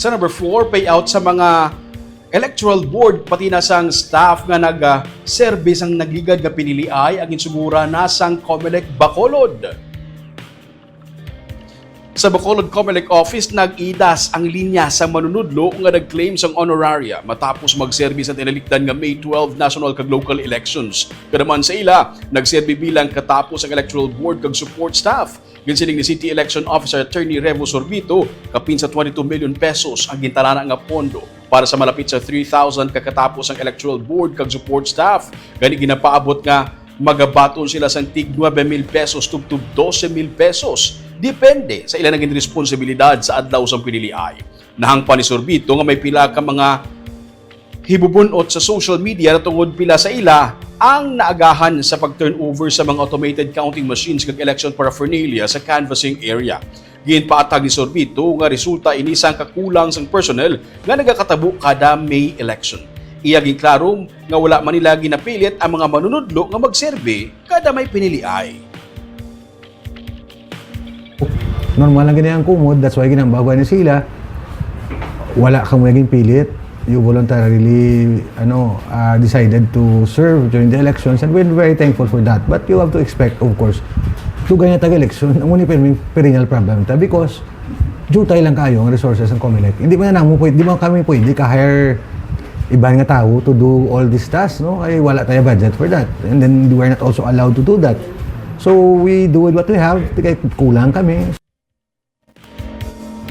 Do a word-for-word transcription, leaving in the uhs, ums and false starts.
Sa number four, payout sa mga electoral board pati na sang staff nga nag-serve sang nagligad nga piniliay ang ginsugura na sang Comelec Bacolod. Sa Bacolod Comelec Office, nag-idas ang linya sa manunudlo nga nag-claim sang honoraria matapos magserbi sa tinalikdan nga May twelve national kag local elections. Kada man sa ila, nagserbi bilang katapos ang electoral board kag support staff. Ginsiling ni City Election Officer Attorney Revo Sorbito, kapin sa twenty-two million pesos ang gintalana nga pondo para sa malapit sa three thousand ka katapos ang electoral board kag support staff. Gani ginapaabot nga magabaton sila sang tig nuebe mil pesos tubtob dose mil pesos, depende sa ila naging responsibilidad sa adlaw sang piniliay. Nahangpan ni Sorbito nga may pila ka mga hibubun-ot sa social media tungod pila sa ila ang naagahan sa pag-turnover sa mga automated counting machines kag election paraphernalia sa canvassing area. Ginpaatag ni Sorbito nga resulta ini sang kakulang sang personnel nga nagakatabo kada May election. Iya ginklaro nga wala man nila ginapilit ang mga manunudlo nga magserbi kada may piniliay. Normal lang gani ang kumod, that's why ginambagan ni sila. Wala kamo naging pilit. You voluntarily, ano, uh, decided to serve during the elections, and we're very thankful for that. But you have to expect, of course, dugay na tag-election, amo ni permi-, perennial problem ta because jutay lang kayo ang resources ng Comelec. Hindi man namo pwede, di man kami pwede ka-hire iban nga tawo to do all these tasks, no? Ay wala tayo budget for that. And then we're not also allowed to do that. So we do with what we have, kay kulang kami.